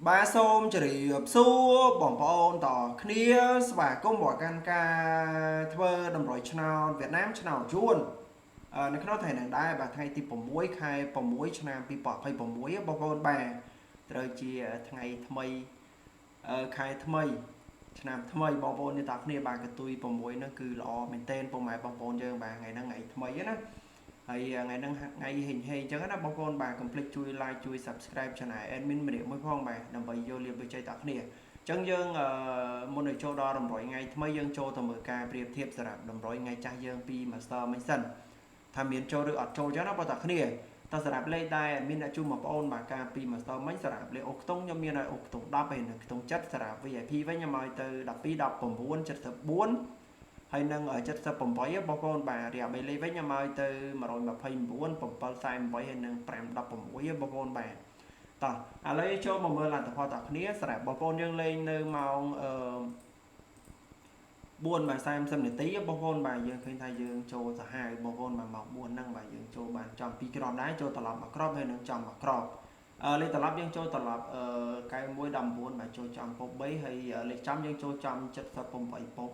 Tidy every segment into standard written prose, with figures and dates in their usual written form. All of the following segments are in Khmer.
បាទសូមជម្រាបសួរបងប្អូនតគ្នាស្វាគមន៍មកកាន់ការធ្វើតម្រុយឆ្នោតវៀតណាមឆ្នោតយួននៅក្នុងថ្ងៃនេះដែរបាទថ្ងៃទី6ខែ6ឆ្នាំ2026បងប្អូនបាទត្រូវជាថ្ងៃថ្មីខែថ្មីឆ្នាំថ្មីបងប្អូននេះតគ្នាបាទកតុយ6ហ្នឹងគឺល្អមែនទែនពុកម៉ែបងប្អូនយើងបាទថ្ងៃហ្នឹងថ្ងៃថ្មីណាហើយថ្ងៃហ្នឹងថ្ងៃហេងហេងអញ្ចឹងណាបងប្អូនបាទកុំភ្លេចជួយ like ជួយ subscribe channel admin ម្នាក់មួយផងបាទដើម្បីយកលាភវិជ័យតគ្នាអញ្ចឹងយើងមុននឹងចូលដល់តម្រុយថ្ងៃថ្មីយើងចូលទៅមើលការប្រៀបធៀបសម្រាប់តម្រុយថ្ងៃចាស់យើងពី master មិញសិនថាមានចូលឬអត់ចូលអញ្ចឹងណាបងតគ្នាតើសម្រាប់លេខដែលមានអ្នកជូនបងប្អូនបាទការពី master មិញសម្រាប់លេខអូខ្ទង់ខ្ញុំមានឲ្យអូខ្ទង់10ហើយនៅខ្ទង់7សម្រាប់ VIP វិញខ្ញុំឲ្យទៅ12 19 74ហើយនឹង78បងប្អូនបាទរៀប3លេខវិញខ្ញុំឲ្យទៅ129 748ហើយនឹង516បងប្អូនបាទតោះឥឡូវចូលមកមើលលទ្ធផលតគ្នាសម្រាប់បងប្អូនយើងលេងនៅម៉ោងអឺ4បាទ30នាទីបងប្អូនបាទយើងឃើញថាយើងចូលសាហាវបងប្អូនបាទម៉ោង4ហ្នឹងបាទយើងចូលបានចំ2គ្រាប់ដែរចូលត្រឡប់មួយគ្រាប់ហើយនឹងចំមួយគ្រាប់លេខត្រឡប់យើងចូលត្រឡប់91 19បាទចូលចំពុប3ហើយលេខចំយើងចូលចំ78ពុប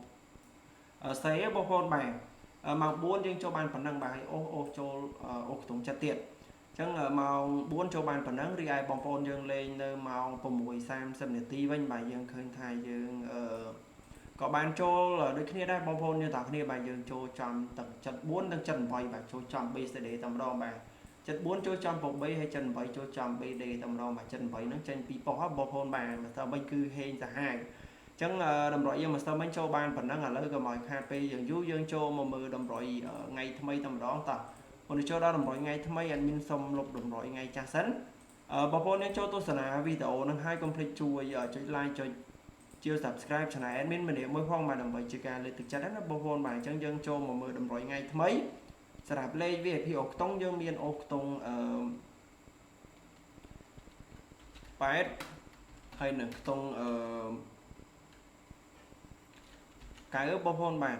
សេបងប្អូនបាទម៉ោង4យើងចូលបានប៉ុណ្ណឹងបាទហើយអូសអូសចូលអូសខ្ទង់ចិត្តទៀតអញ្ចឹងម៉ោង4ចូលបានប៉ុណ្ណឹងរីឯបងប្អូនយើងលេងនៅម៉ោង6:30នាទីវិញបាទយើងឃើញថាយើងអឺក៏បានចូលដូចគ្នាដែរបងប្អូនយើងទាំងគ្នាបាទយើងចូលចំទាំង74និង78បាទចូលចំ BCD តែម្ដងបាទ74ចូលចំ8ហើយ78ចូលចំ BD តែម្ដងបាទ78ហ្នឹងចេញពីប៉ុស្តិ៍បងប្អូនបាទម្សិលមិញគឺហេងសាហាវចឹងតម្រុយយើងម្សិលមិញចូលបានប៉ុណ្ណឹងឥឡូវក៏មកខាតពេលយើងយូរយើងចូលមកមើលតម្រុយថ្ងៃថ្មីតែម្ដងតោះមុននឹងចូលដល់តម្រុយថ្ងៃថ្មី admin សុំលុបតម្រុយថ្ងៃចាស់សិនបងប្អូនយើងចូលទស្សនាវីដេអូហ្នឹងហើយកុំភ្លេចជួយចុច like ចុចជា subscribe channel admin ម្នាក់មួយផងបាទដើម្បីជាការលើកទឹកចិត្តណាបងប្អូនបាទអញ្ចឹងយើងចូលមកមើលតម្រុយថ្ងៃថ្មីសម្រាប់លេខ VIP អូខ្ទង់យើងមានអូខ្ទង់អឺ8ហើយនឹងខ្ទង់អឺ9បងប្អូនបាទ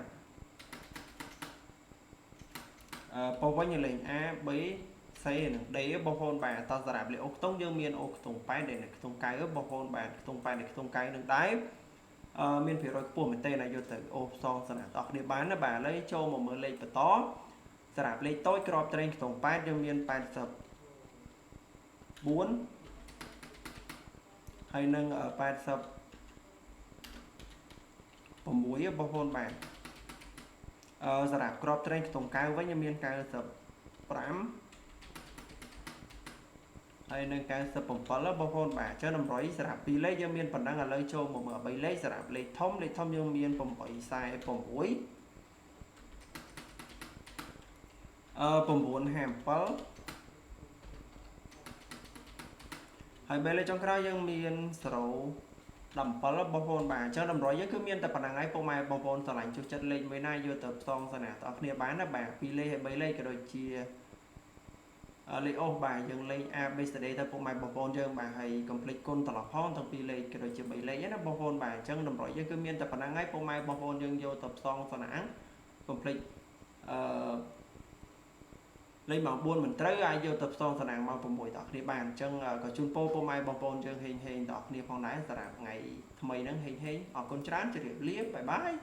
អឺពវិញលេខ A B C និង D បងប្អូនបាទតសម្រាប់លេខអូខ្ទង់យើងមានអូខ្ទង់8ដែលនៅខ្ទង់9បងប្អូនបាទខ្ទង់8និងខ្ទង់9នឹងដែរអឺមានភាគរយខ្ពស់មែនទែនណាយកទៅអូផ្សងសំរាប់បងប្អូនបានណាបាទឥឡូវចូលមកមើលលេខបន្តសម្រាប់លេខតូចក្របត្រេងខ្ទង់8យើងមាន84ហើយនឹង86បងប្អូនបាទអឺសម្រាប់ក្របត្រេងខ្ទង់9វិញមាន95ហើយនឹង97បងប្អូនបាទចឹងតម្រុយសម្រាប់2លេខយើងមានប៉ុណ្ណឹងឥឡូវចូលមកមើល3លេខសម្រាប់លេខធំលេខធំយើងមាន846អឺ957ហើយបែលេខចុងក្រោយយើងមាន0 17បងប្អូនបាទអញ្ចឹងតម្រុយយើងគឺមានតែប៉ុណ្ណឹងហើយពុកម៉ែបងប្អូនស្រឡាញ់ជួសចិត្តលេខមួយណាយកទៅផ្សងសណាបងប្អូនគ្នាបានណាបាទ2លេខហើយ3លេខក៏ដូចជាលេខអូសបាទយើងលេខ A B C D ទៅពុកម៉ែបងប្អូនយើងបាទហើយកុំភ្លេចគុណត្រឡប់ផងទាំងពីរលេខក៏ដូចជា3លេខណាបងប្អូនបាទអញ្ចឹងតម្រុយយើងគឺមានតែប៉ុណ្ណឹងហើយពុកម៉ែបងប្អូនយើងយកទៅផ្សងសណាកុំភ្លេចអឺលេខម៉ោង4មិនត្រូវអាចយកទៅផ្សងសំណាងម៉ោង6ដល់គ្នាបានអញ្ចឹងក៏ជូនពរពុកម៉ែបងប្អូនយើងហេងហេងដល់គ្នាផងដែរសម្រាប់ថ្ងៃថ្មីហ្នឹងហេងហេងអរគុណច្រើនជម្រាបលា bye bye។